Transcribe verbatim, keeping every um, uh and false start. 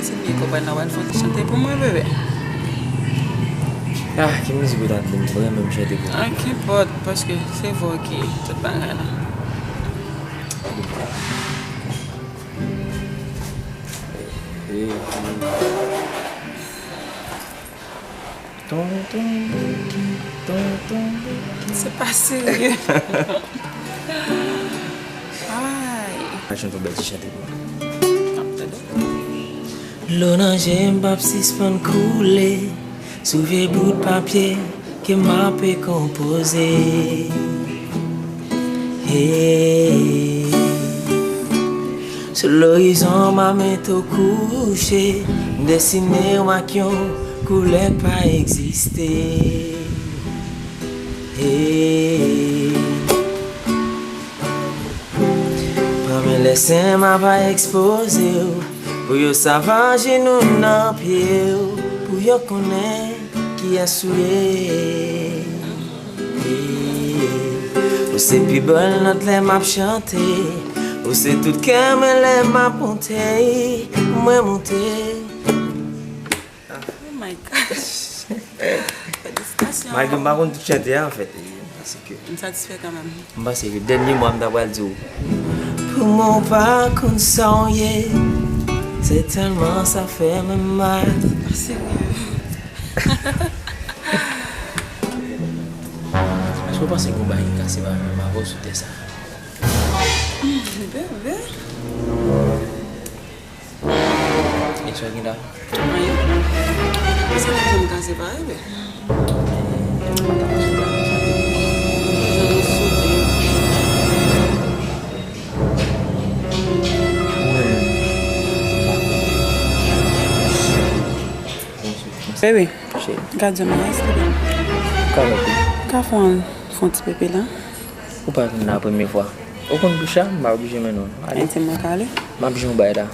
Si m byen konprann, w ap fè yon ti chante pou mwen, bebe. Ah, ki mizik ou ta di m? Mwen menm chante pou ou. Ah, kenpòt, paske se vwa ki tout bagay la. Ton, ton, ton, ton. Se pa serye. Ay. Al chante yon bèl ti chante pou mwen. M ap tande. Dlo nan je m p ap sispann koule sou vye bout papye ke m ape konpoze. Hey. Sou lorizon, m a mete w kouche, m desine w ak yon koulè k pa egziste. Hey. Pran men lè sen m ap ekspoze w, pou yo savaje nou nan pye w, pou yo konnen kiyès ou ye. Ou se pi bèl nòt lè m ap chante. Ou se tout kè m lè m ap monte. Mwen monte. Oh my gosh. Felisitasyon. Malgre m pa konn tout chante a, anfèt, e, paske m satisfè kanmenm. M panse ke dènye mo a m ta pral di w. Pou mwen, w pa konn sa w ye. Se tèlman sa fè m mal. Serye. Èske w panse gen yon bagay ki kase pa menm avè w sou tè sa? Bebe. E sa w gen la? Anyen. Èske nou janm kase pa menm? Jan nou soude. Bebe, gad jan m a esplike. Ka fè yon, fè yon ti pepe la. Ou pa vin la premye fwa. Ou konn douch la, m pa oblije mennen w. Ale. Di mwen ka ale. M ap jwenn yon bay la.